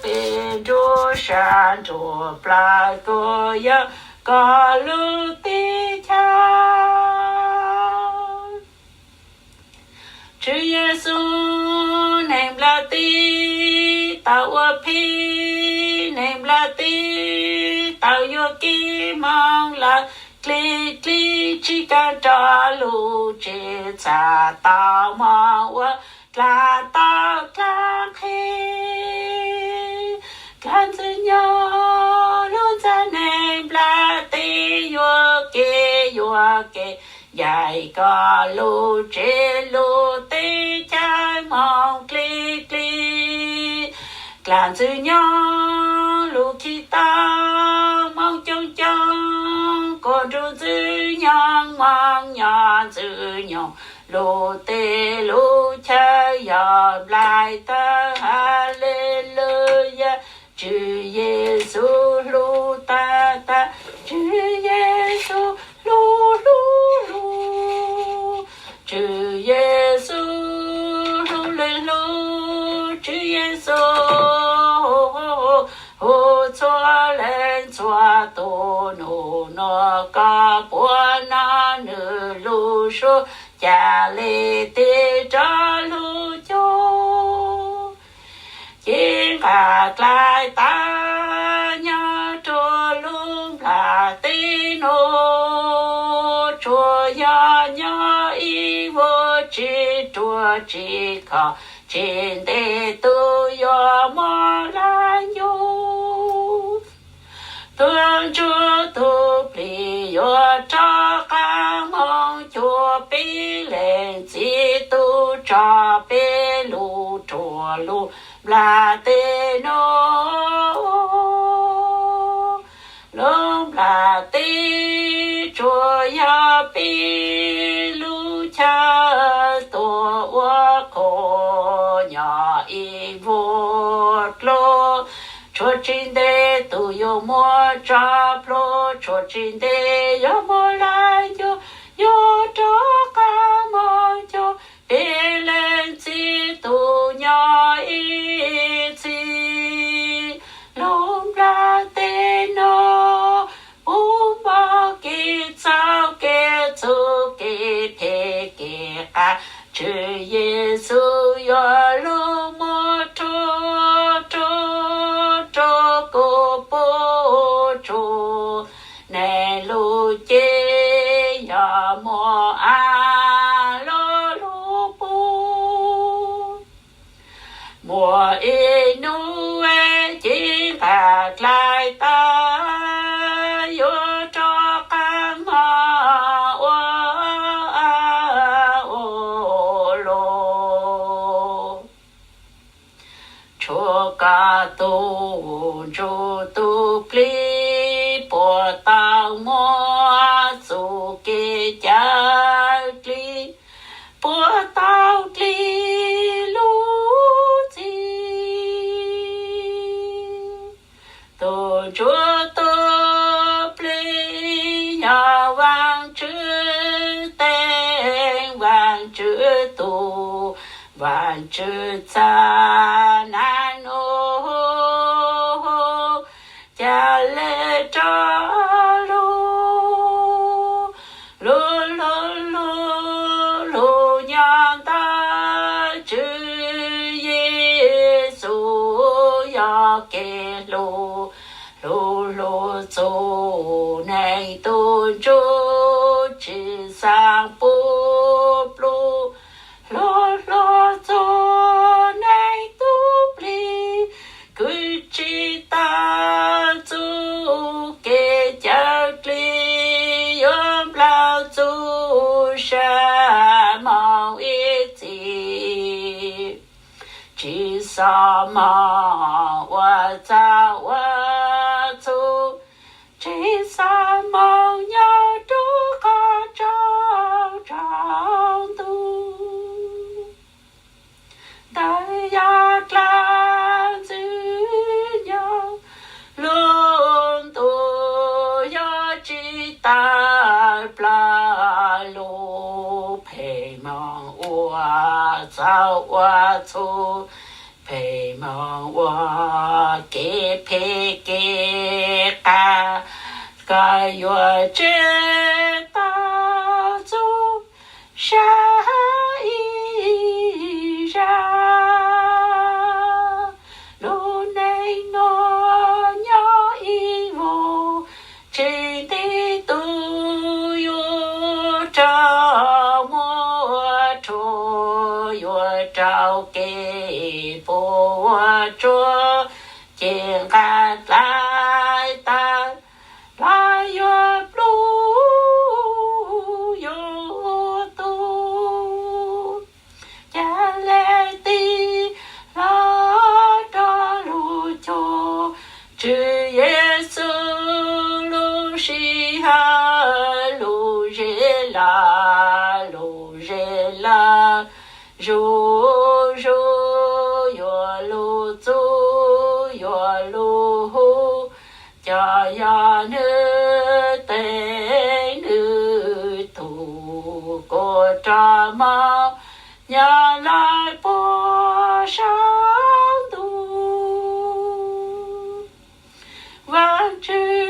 peb nruab sab nruab plawv kuj yog koj lub teb chaws. Tswv Yexus, neeg nplaj teb tau ua phem, neeg nplaj teb tau yuam kev moog lawm, dlig dlig tsis kam rov lug tsev, txhaj tau moog ua dlaag tau dlaag qhe. Dlaag ntxwg nyoog lug ntxag neeg nplaj teb yuam kev yuam kev, ncaim koj lug tsev lug teb chaws moog dlig dlig. Dlaag ntxwg nyoog lug khi tau moog coob coob, kuas nrug ntxwg nyoog moog nyob ntxwg nyoog lug teb lug chaw, yog nplai tawg hallelujah. Tswv Yexus hlub tag tag, Tswv Yexus hlub hlub hlub, Tswv Yexus hlub leej hlub, Tswv Yexus hu txhua leej txhua tug, nub nua koj puab nov nwg lub suab, ca le tes rov lug cuag. Cev nqaj dlai tawv nyob rua lub nplaj teb nuav, tsuas yog nyob ib vuag tsi ruam tsi khov, tsi ntev tug yuav muaj laj ncuj. Tug ntsuag tug plig yuav rov qaab moog cuag peb leej txiv tug, tso peb lug rua lub nplaj teb nuav. Lub nplaj teb tsuas yog peb lub chaw, tuaj ua qhua nyob ib vuag dlua, tshuav tsi ntev tug yuav muab tso plhuav, tshuav tsi ntev yuav muaj laj ncuj, yuav rov qaab moog cuag peb leej txiv tug nyob ib txhis. Lub nplaj teb nuav puv npo kev txhaum kev txuj kev phem kev qas, Tswv Yexus yuav lug muab rua rua rua kuv puab tsuj. Neeg lub cev yog muaj av lug lug puv. Muaj ib hnub cev nqaj dlai tawv yuav rov qaab moog ua, ua luaj. Tshuav koj tug ntsuj tug plig puab tau muab txuj kev cawm dlig, puab tau dlig lub txim. Tug ntsuj tug plig yog Vaajtswv teej, Vaajtswv tug, Vaajtswv txaj naag nuj, ca le rov lug, lug lug lug lug nyob ntawm Tswv Yexus yog kev hlub, hlub hlub txug neeg tug ntsuj, tsi xaav puv plhu, hlub hlub txug neeg tug plig, kws tsi tau txuj kev cawm dlig, yuav nplawm txuj sa moo ib txhis. Tsi xaav moo ua txhaum ua txhum, tsi xaav moo nyob rua qhov tsaus ntuj. Ntawd yog dlaag ntxwg nyoog lub ntuj, yog tsi tawm plaws lug phem moog ua txhaum ua txhum, phem Ua kev phem kev qias, koj yuav tseg tau txhua yam ib yam. Lub neej no nyob ib vuag, tsis ntev tus yuav raug muab rhuav, yuav raug kev puas tsuaj, ces nqa dlaim tawm los yuav ploj yuav tuag. Cas le ti los rau lub cuab, Tswv Yexus lub sij hawm, lub zes lawm, lub zes lawm, zuj zus yuav luag txuj yuav luag hu, cov yog nws tej nws tug, kuv rov mus nyob lawm puag saum ntuj. Vaajtswv